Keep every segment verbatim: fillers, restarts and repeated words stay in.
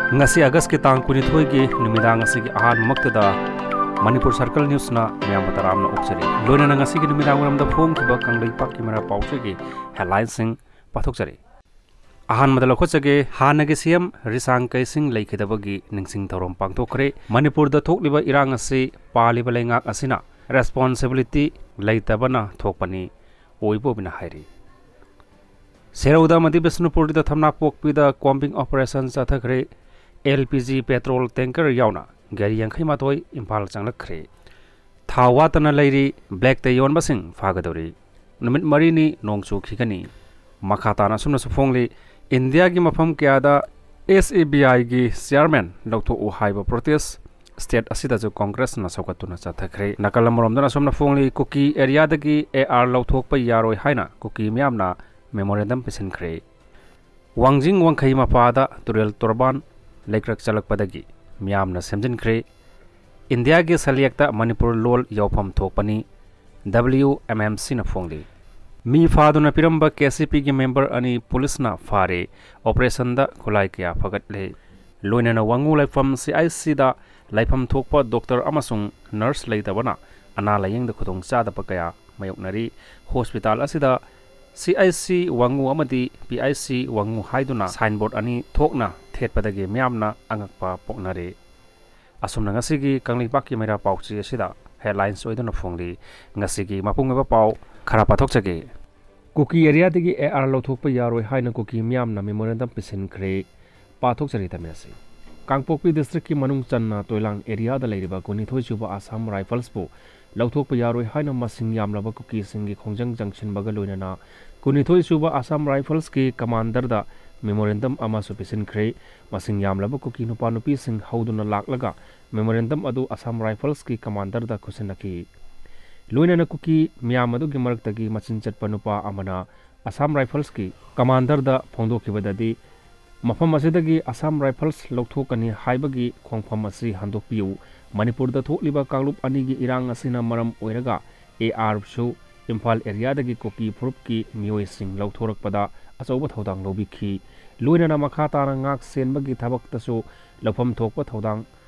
ꯉꯁꯤ ꯑꯥꯒꯁꯀꯤ ꯇꯥꯡ ꯀꯨꯟꯅꯤꯊꯣꯏꯒꯤ ꯅꯨꯃꯤꯗꯥꯡ ꯑꯁꯤꯒꯤ ꯑꯍꯥꯟꯕꯃꯛꯇꯗ ꯃꯅꯤꯄꯨꯔ ꯁꯔꯀꯜ ꯅ꯭ꯌꯨꯁꯅ ꯃꯌꯥꯝꯕꯨ ꯇꯔꯥꯝꯅ ꯑꯣꯛꯆꯔꯤ꯫ ꯂꯣꯏꯅꯅ ꯉꯁꯤꯒꯤ ꯅꯨꯃꯤꯗꯥꯡ ꯋꯥꯏꯔꯝꯗ ꯐꯣꯡꯈꯤꯕ ꯀꯪꯂꯩꯄꯥꯛꯀꯤ ꯃꯩꯔꯥ ꯄꯥꯎꯆꯦꯒꯤ ꯍꯦꯗꯂꯥꯏꯟꯁꯤꯡ ꯄꯥꯊꯣꯛꯆꯔꯤ꯫ ꯑꯍꯥꯟꯕꯗ ꯂꯧꯈꯠꯆꯒꯦ, ꯍꯥꯟꯅꯒꯤ ꯁꯤ ꯑꯦꯝ ꯔꯤꯁꯥꯡ ꯀꯩꯁꯤꯡ ꯂꯩꯈꯤꯗꯕꯒꯤ ꯅꯤꯡꯁꯤꯡ ꯊꯧꯔꯝ ꯄꯥꯡꯊꯣꯛꯈ꯭ꯔꯦ꯫ ꯃꯅꯤꯄꯨꯔꯗ ꯊꯣꯛꯂꯤꯕ ꯏꯔꯥꯡ ꯑꯁꯤ ꯄꯥꯜꯂꯤꯕ ꯂꯩꯉꯥꯛ ꯑꯁꯤꯅ ꯔꯦꯁꯄꯣꯟꯁꯤꯕꯤꯂꯤꯇꯤ ꯂꯩꯇꯕꯅ ꯊꯣꯛꯄꯅꯤ, ꯑꯣꯏꯕ ꯑꯣꯏꯅ ꯍꯥꯏꯔꯤ꯫ ꯁꯦꯔꯧꯗ ꯑꯃꯗꯤ ꯕꯤꯁꯅꯨꯄꯨꯔꯗ ꯊꯝꯅꯥ ꯄꯣꯛꯄꯤꯗ ꯀꯣꯝꯕꯤꯡ ꯑꯣꯄꯔꯦꯁꯟ ꯆꯠꯊꯈ꯭ꯔꯦ꯫ L P G petrol tanker ꯌꯥꯎꯅ ꯒꯥꯔꯤ ꯌꯥꯡꯈꯩ ꯃꯥꯊꯣꯏ ꯏꯝꯐꯥꯜ ꯆꯪꯂꯛꯈ꯭ꯔꯦ꯫ ꯊꯥꯎ ꯋꯥꯠꯇꯅ ꯂꯩꯔꯤ, ꯕ꯭ꯂꯦꯛꯇ ꯌꯣꯟꯕꯁꯤꯡ ꯐꯥꯒꯗꯧꯔꯤ꯫ ꯅꯨꯃꯤꯠ ꯃꯔꯤꯅꯤ ꯅꯣꯡ ꯆꯨꯈꯤꯒꯅꯤ꯫ ꯃꯈꯥ ꯇꯥꯅ ꯑꯁꯨꯝꯅꯁꯨ ꯐꯣꯡꯂꯤ, ꯏꯟꯗꯤꯌꯥꯒꯤ ꯃꯐꯝ ꯀꯌꯥꯗ ꯑꯦꯁ ꯏ ꯕꯤ ꯑꯥꯏꯒꯤ ꯆꯤꯌꯥꯔꯃꯦꯟ ꯂꯧꯊꯣꯛꯎ ꯍꯥꯏꯕ ꯄ꯭ꯔꯣꯇꯦꯁ ꯁ꯭ꯇꯦꯠ ꯑꯁꯤꯗꯁꯨ ꯀꯣꯡꯒ꯭ꯔꯦꯁꯅ ꯁꯧꯒꯠꯇꯨꯅ ꯆꯠꯊꯈ꯭ꯔꯦ꯫ ꯅꯥꯀꯜ ꯑꯃꯔꯣꯝꯗꯅ ꯑꯁꯨꯝꯅ ꯐꯣꯡꯂꯤ, ꯀꯨꯀꯤ ꯑꯦꯔꯤꯌꯥꯗꯒꯤ ꯑꯦ ꯑꯥꯔ ꯂꯧꯊꯣꯛꯄ ꯌꯥꯔꯣꯏ ꯍꯥꯏꯅ ꯀꯨꯀꯤ ꯃꯤꯌꯥꯝꯅ ꯃꯦꯃꯣꯔꯦꯟꯗꯝ ꯄꯤꯁꯤꯟꯈ꯭ꯔꯦ꯫ ꯋꯥꯡꯖꯤꯡ ꯋꯥꯡꯈꯩ ꯃꯄꯥꯗ ꯇꯨꯔꯦꯜ ꯇꯣꯔꯕꯥꯟ ꯂꯩꯀ꯭ꯔꯛ ꯆꯠꯂꯛꯄꯗꯒꯤ ꯃꯤꯌꯥꯝꯅ ꯁꯦꯝꯖꯤꯟꯈ꯭ꯔꯦ꯫ ꯏꯟꯗꯤꯌꯥꯒꯤ ꯁꯦꯜꯌꯦꯛꯇ ꯃꯅꯤꯄꯨꯔ ꯂꯣꯜ ꯌꯥꯎꯐꯝ ꯊꯣꯛꯄꯅꯤ, ꯗꯕ꯭ꯂꯤꯌꯨ ꯑꯦꯝ ꯑꯦꯝ ꯁꯤꯅ ꯐꯣꯡꯂꯤ꯫ ꯃꯤ ꯐꯥꯗꯨꯅ ꯄꯤꯔꯝꯕ ꯀꯦ ꯁꯤ ꯄꯤꯒꯤ ꯃꯦꯝꯕꯔ ꯑꯅꯤ ꯄꯨꯂꯤꯁꯅ ꯐꯥꯔꯦ꯫ ꯑꯣꯄꯔꯦꯁꯟꯗ ꯈꯨꯠꯂꯥꯏ ꯀꯌꯥ ꯐꯒꯠꯂꯦ꯫ ꯂꯣꯏꯅꯅ ꯋꯥꯉꯨ ꯂꯩꯐꯝ ꯁꯤ ꯑꯥꯏ ꯁꯤꯗ ꯂꯩꯐꯝ ꯊꯣꯛꯄ ꯗꯣꯛꯇꯔ ꯑꯃꯁꯨꯡ ꯅꯔꯁ ꯂꯩꯇꯕꯅ ꯑꯅꯥ ꯂꯥꯌꯦꯡꯗ ꯈꯨꯗꯣꯡꯆꯥꯗꯕ ꯀꯌꯥ ꯃꯥꯌꯣꯛꯅꯔꯤ꯫ ꯍꯣꯁꯄꯤꯇꯥꯜ ꯑꯁꯤꯗ ꯁꯤ ꯑꯥꯏ ꯁꯤ ꯋꯥꯉꯨ ꯑꯃꯗꯤ ꯄꯤ ꯑꯥꯏ ꯁꯤ ꯋꯥꯉꯨ ꯍꯥꯏꯗꯨꯅ ꯁꯥꯏꯟꯕꯣꯔꯗ ꯑꯅꯤ ꯊꯣꯛꯅ ꯊꯦꯠꯄꯗꯒꯤ ꯃꯤꯌꯥꯝꯅ ꯑꯉꯛꯄ ꯄꯣꯛꯅꯔꯤ꯫ ꯑꯁꯨꯝꯅ ꯉꯁꯤꯒꯤ ꯀꯪꯂꯩꯄꯥꯛꯀꯤ ꯃꯩꯔꯥ ꯄꯥꯎꯆꯦ ꯑꯁꯤꯗ ꯍꯦꯗꯂꯥꯏꯟꯁ ꯑꯣꯏꯗꯨꯅ ꯐꯣꯡꯂꯤ꯫ ꯉꯁꯤꯒꯤ ꯃꯄꯨꯡ ꯑꯣꯏꯕ ꯄꯥꯎ ꯈꯔ ꯄꯥꯊꯣꯛꯆꯒꯦ꯫ ꯀꯨꯀꯤ ꯑꯦꯔꯤꯌꯥꯗꯒꯤ ꯑꯦ ꯑꯥꯔ ꯂꯧꯊꯣꯛꯄ ꯌꯥꯔꯣꯏ ꯍꯥꯏꯅ ꯀꯨꯀꯤ ꯃꯤꯌꯥꯝꯅ ꯃꯦꯃꯣꯔꯦꯟꯗꯝ ꯄꯤꯁꯤꯟꯈ꯭ꯔꯦ꯫ ꯄꯥꯊꯣꯛꯆꯔꯤ ꯇꯥꯃꯤꯜ ꯑꯁꯤ꯫ ꯀꯥꯡꯄꯣꯛꯄꯤ ꯗꯤꯁꯇ꯭ꯔꯤꯛꯀꯤ ꯃꯅꯨꯡ ꯆꯟꯅ ꯇꯣꯏꯂꯥꯡ ꯑꯦꯔꯤꯌꯥꯗ ꯂꯩꯔꯤꯕ ꯀꯨꯟꯅꯤꯊꯣꯏ ꯁꯨꯕ ꯑꯁꯥꯝ ꯔꯥꯏꯐꯜꯁꯄꯨ ꯂꯧꯊꯣꯛꯄ ꯌꯥꯔꯣꯏ ꯍꯥꯏꯅ ꯃꯁꯤꯡ ꯌꯥꯝꯂꯕ ꯀꯨꯀꯤꯁꯤꯡꯒꯤ ꯈꯣꯡꯖꯪ ꯆꯪꯁꯤꯟꯕꯒ ꯂꯣꯏꯅꯅ ꯀꯨꯟꯅꯤꯊꯣꯏ ꯁꯨꯕ ꯑꯁꯥꯝ ꯔꯥꯏꯐꯜꯁꯀꯤ ꯀꯃꯥꯟꯗꯔꯗ ꯃꯦꯃꯣꯔꯦꯟꯗꯝ ꯑꯃꯁꯨ ꯄꯤꯁꯤꯟꯈ꯭ꯔꯦ꯫ ꯃꯁꯤꯡ ꯌꯥꯝꯂꯕ ꯀꯨꯀꯤ ꯅꯨꯄꯥ ꯅꯨꯄꯤꯁꯤꯡ ꯍꯧꯗꯨꯅ ꯂꯥꯛꯂꯒ ꯃꯦꯃꯣꯔꯦꯟꯗꯝ ꯑꯗꯨ ꯑꯁꯥꯝ ꯔꯥꯏꯐꯜꯁꯀꯤ ꯀꯃꯥꯟꯗꯔꯗ ꯈꯨꯠꯁꯤꯟꯅꯈꯤ꯫ ꯂꯣꯏꯅꯅ ꯀꯨꯀꯤ ꯃꯤꯌꯥꯝ ꯑꯗꯨꯒꯤ ꯃꯔꯛꯇꯒꯤ ꯃꯆꯤꯟ ꯆꯠꯄ ꯅꯨꯄꯥ ꯑꯃꯅ ꯑꯁꯥꯝ ꯔꯥꯏꯐꯜꯁꯀꯤ ꯀꯃꯥꯟꯗꯔꯗ ꯐꯣꯡꯗꯣꯛꯈꯤꯕꯗꯗꯤ, ꯃꯐꯝ ꯑꯁꯤꯗꯒꯤ ꯑꯁꯥꯝ ꯔꯥꯏꯐꯜꯁ ꯂꯧꯊꯣꯛꯀꯅꯤ ꯍꯥꯏꯕꯒꯤ ꯈꯣꯡꯐꯝ ꯑꯁꯤ ꯍꯟꯗꯣꯛꯄꯤꯌꯨ꯫ ꯃꯅꯤꯄꯨꯔꯗ ꯊꯣꯛꯂꯤꯕ ꯀꯥꯡꯂꯨꯞ ꯑꯅꯤꯒꯤ ꯏꯔꯥꯡ ꯑꯁꯤꯅ ꯃꯔꯝ ꯑꯣꯏꯔꯒ ꯑꯦ ꯑꯥꯔꯁꯨ ꯏꯝꯐꯥꯜ ꯑꯦꯔꯤꯌꯥꯗꯒꯤ ꯀꯨꯀꯤ ꯐꯨꯔꯨꯞꯀꯤ ꯃꯤꯑꯣꯏꯁꯤꯡ ꯂꯧꯊꯣꯔꯛꯄꯗ ꯑꯆꯧꯕ ꯊꯧꯗꯥꯡ ꯂꯧꯕꯤꯈꯤ꯫ ꯂꯣꯏꯅꯅ ꯃꯈꯥ ꯇꯥꯅ ꯉꯥꯛ ꯁꯦꯟꯕꯒꯤ ꯊꯕꯛꯇꯁꯨ ꯂꯧꯐꯝ ꯊꯣꯛꯄ ꯊꯧꯗꯥꯡ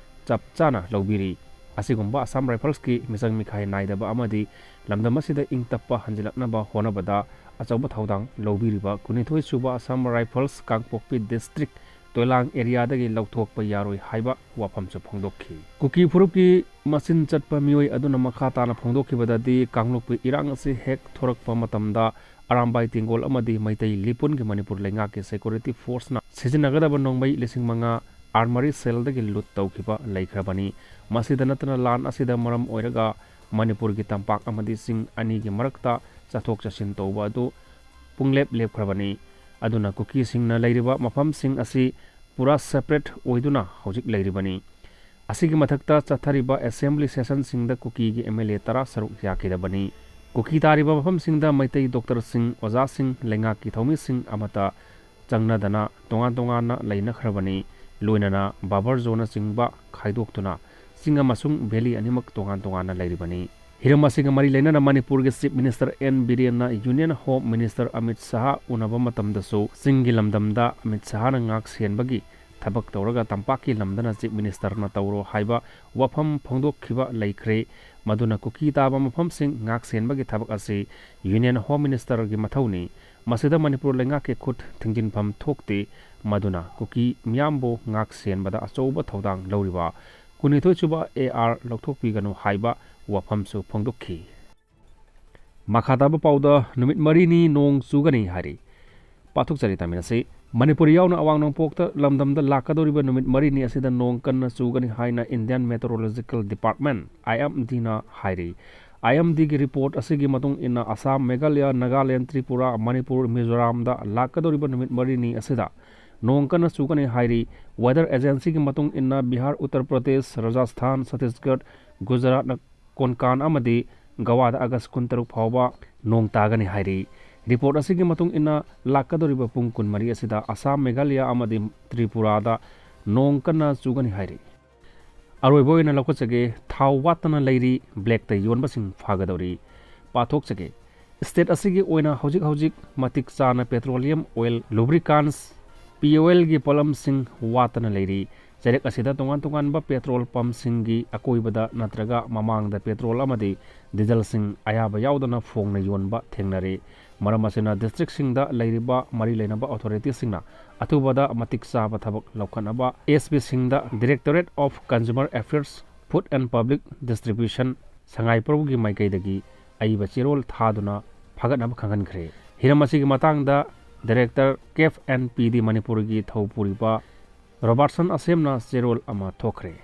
ꯆꯞ ꯆꯥꯅ ꯂꯧꯕꯤꯔꯤ꯫ ꯑꯁꯤꯒꯨꯝꯕ ꯑꯁꯥꯝ ꯔꯥꯏꯐꯜꯁꯀꯤ ꯃꯤꯆꯪ ꯃꯤꯈꯥꯏ ꯅꯥꯏꯗꯕ ꯑꯃꯗꯤ ꯂꯝꯗꯝ ꯑꯁꯤꯗ ꯏꯪ ꯇꯞꯄ ꯍꯟꯖꯤꯜꯂꯛꯅꯕ ꯍꯣꯠꯅꯕꯗ ꯑꯆꯧꯕ ꯊꯧꯗꯥꯡ ꯂꯧꯕꯤꯔꯤꯕ ꯀꯨꯟꯅꯤꯊꯣꯏ ꯁꯨꯕ ꯑꯁꯥꯝ ꯔꯥꯏꯐꯜꯁ ꯀꯥꯡꯄꯣꯛꯄꯤ ꯗꯤꯁꯇ꯭ꯔꯤꯛ ꯇꯣꯏꯂꯥꯡ ꯑꯦꯔꯤꯌꯥꯗꯒꯤ ꯂꯧꯊꯣꯛꯄ ꯌꯥꯔꯣꯏ ꯍꯥꯏꯕ ꯋꯥꯐꯝꯁꯨ ꯐꯣꯡꯗꯣꯛꯈꯤ꯫ ꯀꯨꯀꯤ ꯐꯨꯔꯨꯞꯀꯤ ꯃꯆꯤꯟ ꯆꯠꯄ ꯃꯤꯑꯣꯏ ꯑꯗꯨꯅ ꯃꯈꯥ ꯇꯥꯅ ꯐꯣꯡꯗꯣꯛꯈꯤꯕꯗꯗꯤ, ꯀꯥꯡꯂꯨꯞꯀꯤ ꯏꯔꯥꯡ ꯑꯁꯤ ꯍꯦꯛ ꯊꯣꯔꯛꯄ ꯃꯇꯝꯗ ꯑꯔꯥꯝꯕꯥꯏ ꯇꯦꯡꯒꯣꯜ ꯑꯃꯗꯤ ꯃꯩꯇꯩ ꯂꯤꯄꯨꯟꯒꯤ ꯃꯅꯤꯄꯨꯔ ꯂꯩꯉꯥꯛꯀꯤ ꯁꯦꯀ꯭ꯌꯨꯔꯤꯇꯤ ꯐꯣꯔꯁꯅ ꯁꯤꯖꯤꯟꯅꯒꯗꯕ ꯅꯣꯡꯃꯩ ꯂꯤꯁꯤꯡ ꯃꯉꯥ ꯑꯥꯔꯃꯔꯤ ꯁꯦꯜꯗꯒꯤ ꯂꯨꯠ ꯇꯧꯈꯤꯕ ꯂꯩꯈ꯭ꯔꯕꯅꯤ꯫ ꯃꯁꯤꯗ ꯅꯠꯇꯅ ꯂꯥꯟ ꯑꯁꯤꯗ ꯃꯔꯝ ꯑꯣꯏꯔꯒ ꯃꯅꯤꯄꯨꯔꯒꯤ ꯇꯝꯄꯥꯛ ꯑꯃꯗꯤ ꯆꯤꯡ ꯑꯅꯤꯒꯤ ꯃꯔꯛꯇ ꯆꯠꯊꯣꯛ ꯆꯠꯁꯤꯟ ꯇꯧꯕ ꯑꯗꯨ ꯄꯨꯡꯂꯦꯞ ꯂꯦꯞꯈ꯭ꯔꯕꯅꯤ꯫ ꯑꯗꯨꯅ ꯀꯨꯀꯤꯁꯤꯡꯅ ꯂꯩꯔꯤꯕ ꯃꯐꯝꯁꯤꯡ ꯑꯁꯤ ꯄꯨꯔꯥ ꯁꯦꯄꯔꯦꯠ ꯑꯣꯏꯗꯨꯅ ꯍꯧꯖꯤꯛ ꯂꯩꯔꯤꯕꯅꯤ꯫ ꯑꯁꯤꯒꯤ ꯃꯊꯛꯇ ꯆꯠꯊꯔꯤꯕ ꯑꯦꯁꯦꯝꯕ꯭ꯂꯤ ꯁꯦꯁꯟꯁꯤꯡꯗ ꯀꯨꯀꯤꯒꯤ ꯑꯦꯝ ꯑꯦꯜ ꯑꯦ ꯇꯔꯥ ꯁꯔꯨꯛ ꯌꯥꯈꯤꯗꯕꯅꯤ꯫ ꯀꯨꯀꯤ ꯇꯥꯔꯤꯕ ꯃꯐꯝꯁꯤꯡꯗ ꯃꯩꯇꯩ ꯗꯣꯛꯇꯔꯁꯤꯡ, ꯑꯣꯖꯥꯁꯤꯡ, ꯂꯩꯉꯥꯛꯀꯤ ꯊꯧꯃꯤꯁꯤꯡ ꯑꯃꯠꯇ ꯆꯪꯅꯗꯅ ꯇꯣꯉꯥꯟ ꯇꯣꯉꯥꯟꯅ ꯂꯩꯅꯈ꯭ꯔꯕꯅꯤ꯫ ꯂꯣꯏꯅꯅ ꯕꯐꯔ ꯖꯣꯟꯅꯆꯤꯡꯕ ꯈꯥꯏꯗꯣꯛꯇꯨꯅ ꯆꯤꯡ ꯑꯃꯁꯨꯡ ꯚꯦꯂꯤ ꯑꯅꯤꯃꯛ ꯇꯣꯉꯥꯟ ꯇꯣꯉꯥꯟꯅ ꯂꯩꯔꯤꯕꯅꯤ꯫ ꯍꯤꯔꯝ ꯑꯁꯤꯒ ꯃꯔꯤ ꯂꯩꯅꯅ ꯃꯅꯤꯄꯨꯔꯒꯤ ꯆꯤꯐ ꯃꯤꯅꯤꯁꯇꯔ ꯑꯦꯟ ꯕꯤꯔꯦꯟꯅ union home minister Amit Shah ꯎꯅꯕ ꯃꯇꯝꯗꯁꯨ ꯆꯤꯡꯒꯤ ꯂꯝꯗꯝꯗ ꯑꯃꯤꯠ ꯁꯍꯥꯅ ꯉꯥꯛ ꯁꯦꯟꯕꯒꯤ ꯊꯕꯛ ꯇꯧꯔꯒ ꯇꯝꯄꯥꯛꯀꯤ ꯂꯝꯗꯅ ꯆꯤꯐ ꯃꯤꯅꯤꯁꯇꯔꯅ ꯇꯧꯔꯣ ꯍꯥꯏꯕ ꯋꯥꯐꯝ ꯐꯣꯡꯗꯣꯛꯈꯤꯕ ꯂꯩꯈ꯭ꯔꯦ꯫ ꯃꯗꯨꯅ ꯀꯨꯀꯤ ꯇꯥꯕ ꯃꯐꯝꯁꯤꯡ ꯉꯥꯛ ꯁꯦꯟꯕꯒꯤ ꯊꯕꯛ ꯑꯁꯤ ꯌꯨꯅꯤꯌꯟ ꯍꯣꯝ ꯃꯤꯅꯤꯁꯇꯔꯒꯤ ꯃꯊꯧꯅꯤ꯫ ꯃꯁꯤꯗ ꯃꯅꯤꯄꯨꯔ ꯂꯩꯉꯥꯛꯀꯤ ꯈꯨꯠ ꯊꯤꯡꯖꯤꯟꯐꯝ ꯊꯣꯛꯇꯦ꯫ ꯃꯗꯨꯅ ꯀꯨꯀꯤ ꯃꯤꯌꯥꯝꯕꯨ ꯉꯥꯛ ꯁꯦꯟꯕꯗ ꯑꯆꯧꯕ ꯊꯧꯗꯥꯡ ꯂꯧꯔꯤꯕ ꯀꯨꯟꯅꯤꯊꯣꯏ ꯁꯨꯕ ꯑꯦ ꯑꯥꯔ ꯂꯧꯊꯣꯛꯄꯤꯒꯅꯨ ꯍꯥꯏꯕ ꯋꯥꯐꯝꯁꯨ ꯐꯣꯡꯗꯣꯛꯈꯤ꯫ ꯃꯈꯥ ꯇꯥꯕ ꯄꯥꯎꯗ ꯅꯨꯃꯤꯠ ꯃꯔꯤꯅꯤ ꯅꯣꯡ ꯆꯨꯒꯅꯤ ꯍꯥꯏꯔꯤ꯫ ꯄꯥꯊꯣꯛꯆꯔꯤ ꯇꯥꯃꯤꯟ ꯑꯁꯤ꯫ ꯃꯅꯤꯄꯨꯔ ꯌꯥꯎꯅ ꯑꯋꯥꯡ ꯅꯣꯡꯄꯣꯛꯇ ꯂꯝꯗꯝꯗ ꯂꯥꯛꯀꯗꯧꯔꯤꯕ ꯅꯨꯃꯤꯠ ꯃꯔꯤꯅꯤ ꯑꯁꯤꯗ ꯅꯣꯡ ꯀꯟꯅ ꯆꯨꯒꯅꯤ ꯍꯥꯏꯅ Indian Meteorological Department, I M D ꯅ ꯍꯥꯏꯔꯤ꯫ I M D ꯒꯤ ꯔꯤꯄꯣꯔꯠ ꯑꯁꯤꯒꯤ ꯃꯇꯨꯡ ꯏꯟꯅ ꯑꯁꯥꯝ, ꯃꯦꯘꯥꯂꯌꯥ, ꯅꯥꯒꯥꯂꯦꯟ, ꯇ꯭ꯔꯤꯄꯨꯔꯥ, ꯃꯅꯤꯄꯨꯔ, ꯃꯤꯖꯣꯔꯥꯝꯗ ꯂꯥꯛꯀꯗꯧꯔꯤꯕ ꯅꯨꯃꯤꯠ ꯃꯔꯤꯅꯤ ꯑꯁꯤꯗ ꯅꯣꯡ ꯀꯟꯅ ꯆꯨꯒꯅꯤ ꯍꯥꯏꯔꯤ꯫ ꯋꯦꯗꯔ ꯑꯦꯖꯦꯟꯁꯤꯒꯤ ꯃꯇꯨꯡ ꯏꯟꯅ ꯕꯤꯍꯥꯔ, ꯎꯠꯇꯔ ꯄ꯭ꯔꯗꯦꯁ, ꯔꯥꯖꯁꯊꯥꯟ, ꯁꯠꯇꯤꯁꯒꯔ, ꯒꯨꯖꯔꯥꯠꯅ ꯀꯣꯟꯀꯥꯟ ꯑꯃꯗꯤ ꯒꯋꯥꯗ ꯑꯥꯒꯁ ꯀꯨꯟꯇꯔꯨꯛ ꯐꯥꯎꯕ ꯅꯣꯡ ꯇꯥꯒꯅꯤ ꯍꯥꯏꯔꯤ꯫ ꯔꯤꯄꯣꯔꯠ ꯑꯁꯤꯒꯤ ꯃꯇꯨꯡ ꯏꯟꯅ ꯂꯥꯛꯀꯗꯧꯔꯤꯕ ꯄꯨꯡ ꯀꯨꯟꯃꯔꯤ ꯑꯁꯤꯗ ꯑꯁꯥꯝ, ꯃꯦꯘꯥꯂꯌꯥ ꯑꯃꯗꯤ ꯇ꯭ꯔꯤꯄꯨꯔꯥꯗ ꯅꯣꯡ ꯀꯟꯅ ꯆꯨꯒꯅꯤ ꯍꯥꯏꯔꯤ꯫ ꯑꯔꯣꯏꯕ ꯑꯣꯏꯅ ꯂꯧꯈꯠꯆꯒꯦ, ꯊꯥꯎ ꯋꯥꯠꯇꯅ ꯂꯩꯔꯤ, ꯕ꯭ꯂꯦꯛꯇ ꯌꯣꯟꯕꯁꯤꯡ ꯐꯥꯒꯗꯧꯔꯤ꯫ ꯄꯥꯊꯣꯛꯆꯒꯦ, ꯁ꯭ꯇꯦꯠ ꯑꯁꯤꯒꯤ ꯑꯣꯏꯅ ꯍꯧꯖꯤꯛ ꯍꯧꯖꯤꯛ ꯃꯇꯤꯛ ꯆꯥꯅ ꯄꯦꯇ꯭ꯔꯣꯂꯤꯌꯝ ꯑꯣꯏꯜ, ꯂꯨꯕ꯭ꯔꯤꯀꯥꯟꯁ, ꯄꯤ ꯑꯣ ꯑꯦꯜꯒꯤ ꯄꯣꯠꯂꯝꯁꯤꯡ ꯋꯥꯠꯇꯅ ꯂꯩꯔꯤ꯫ ꯆꯩꯔꯛ ꯑꯁꯤꯗ ꯇꯣꯉꯥꯟ ꯇꯣꯉꯥꯟꯕ ꯄꯦꯇ꯭ꯔꯣꯜ ꯄꯝꯁꯤꯡꯒꯤ ꯑꯀꯣꯏꯕꯗ ꯅꯠꯇ꯭ꯔꯒ ꯃꯃꯥꯡꯗ ꯄꯦꯇ꯭ꯔꯣꯜ ꯑꯃꯗꯤ ꯗꯤꯖꯜꯁꯤꯡ ꯑꯌꯥꯕ ꯌꯥꯎꯗꯅ ꯐꯣꯡꯅ ꯌꯣꯟꯕ ꯊꯦꯡꯅꯔꯤ꯫ ꯃꯔꯝ ꯑꯁꯤꯅ ꯗꯤꯁꯇ꯭ꯔꯤꯛꯁꯤꯡꯗ ꯂꯩꯔꯤꯕ ꯃꯔꯤ ꯂꯩꯅꯕ ꯑꯣꯊꯣꯔꯤꯇꯤꯁꯤꯡꯅ ꯑꯊꯨꯕꯗ ꯃꯇꯤꯛ ꯆꯥꯕ ꯊꯕꯛ ꯂꯧꯈꯠꯅꯕ ꯑꯦꯁ ꯄꯤꯁꯤꯡꯗ Directorate of Consumer Affairs, Food and Public Distribution, ꯁꯉꯥꯏꯄ꯭ꯔꯧꯒꯤ ꯃꯥꯏꯀꯩꯗꯒꯤ ꯑꯏꯕ ꯆꯦꯔꯣꯜ ꯊꯥꯗꯨꯅ ꯐꯒꯠꯅꯕ ꯈꯪꯍꯟꯈ꯭ꯔꯦ꯫ ꯍꯤꯔꯝ ꯑꯁꯤꯒꯤ ꯃꯇꯥꯡꯗ ꯗꯥꯏꯔꯦꯛꯇꯔ ꯀꯦꯐ ꯑꯦꯟ ꯄꯤ ꯗꯤ ꯃꯅꯤꯄꯨꯔꯒꯤ ꯊꯧꯄꯨꯔꯤꯕ ꯔꯣꯕꯥꯔꯠꯁꯟ ꯑꯁꯦꯝꯅ ꯆꯦꯔꯣꯜ ꯑꯃ ꯊꯣꯛꯈ꯭ꯔꯦ꯫